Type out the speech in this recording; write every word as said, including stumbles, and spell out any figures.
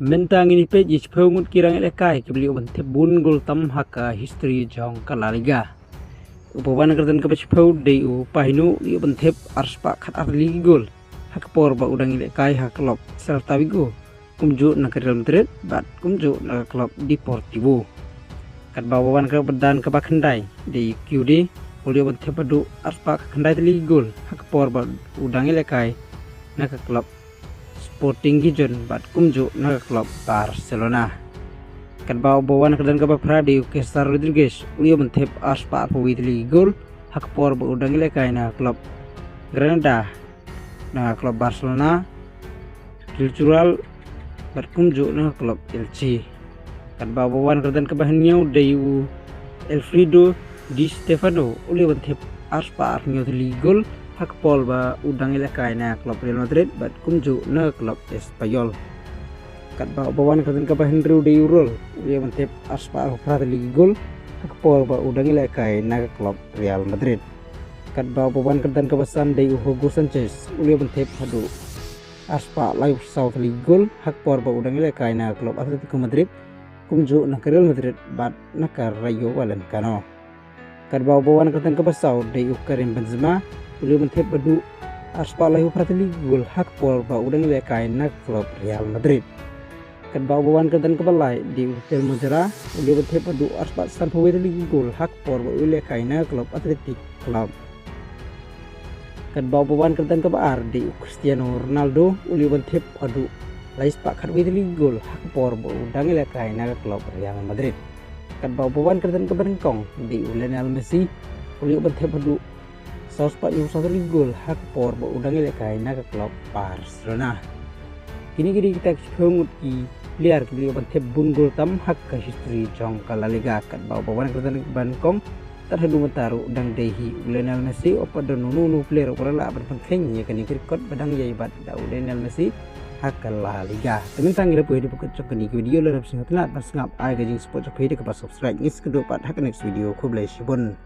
Mynta ngin ïa peit ïa shiphew ngut ki rangïalehkai kiba la ïoh ban thep bun gol tam ha ka history jong ka La Liga. Uba wan ha ka kyrdan kaba shiphew dei u Pahinu, u la ïoh ban thep arspah khatar tylli ki gol ha ka por ba u dang ïalehkai ha ka klub Celta Vigo, kumjuh na ka Real Madrid bad kumjuh na ka klub Deportivo. Katba uba wan ha ka kyrdan kaba khyndai dei u Guede, u la ïoh ban thep haduh arspah khatkhyndai tylli ki gol ha ka por ba u dang ïalehkai na ka klub Sporting Gijon bad kumjuh na ka klub Barcelona. Katba uba wan ha ka kyrdan kaba phra dei u Cesar Rodriguez, u la ïoh ban thep arspah arphew wei tylli ki gol ha ka por ba u dang ïalehkai na ka klub Granada, na ka klub Barcelona, Cultural bad kumjuh na ka klub Elche. Katba uba wan ha ka kyrdan kaba hynñiew dei u Alfredo Di Stefano, u la ïoh ban thep arspah arphew hynñiew tylli ki gol ha ka por ba u dang ïalehkai na ka klub Real Madrid bad kumjuh na ka klub Espanyol. Katba uba wan ha ka kyrdan kaba hynriew dei u Real, u la ïoh ban thep arspah arphew phra tylli ki gol ha ka por ba u dang ïalehkai na ka klub Real Madrid. Katba uba wan ha ka kyrdan kaba san dei u Hugo Sanchez, u la ïoh ban thep haduh arspah laiphew saw tylli ki gol ha ka por ba u dang ïalehkai na ka klub Atletico Madrid, kumjuh na ka Real Madrid bad na ka Rayo Vallecano. Katba uba wan ha ka kyrdan kaba saw dei u Karim Benzema, u la ïoh ban thep haduh arspah laiphew phra tylli ki gol ha ka por ba u dang ïalehkai na ka klub Real Madrid. Katba uba wan ha ka kyrdan kaba lai dei u Telmo Zarra, u la ïoh ban thep haduh arspah sanphew wei tylli ki gol ha ka por ba u ïalehkai na ka klub Athletic Club. Katba uba wan ha ka kyrdan kaba ar dei u Cristiano Ronaldo, u la ïoh ban thep haduh laispah khatwei tylli ki gol ha ka por ba u dang ïalehkai na ka klub Real Madrid. Katba uba wan ha ka kyrdan kaba nyngkong dei u Lionel Messi, u la ïoh ban thep haduh sawspah hynñiewphew saw tylli ki gol ha ka por ba u dang ïalehkai na ka klub Barcelona. Kine ki dei kita ki shiphew ngut ki player kiba la ïoh ban thep bun gol tam ha ka history jong ka La Liga. Katba uba wan ha ka kyrdan kaba nyngkong, tad haduh mynta ruh dang dei hi u Lionel Messi. Ym pat don uno uno u player uba la lah ban pynkheiñ ïa kane ka record ba dang ïai bat da u Lionel Messi ha ka La Liga. Te mynta ngi la poi haduh ba kut jong kane ka video. Lada phi sngewtynnat ban sngap ai ka jingsupport jong phi da kaba subscribe. Ngin sa ïakynduh pat ha ka next video. Khublei shibun.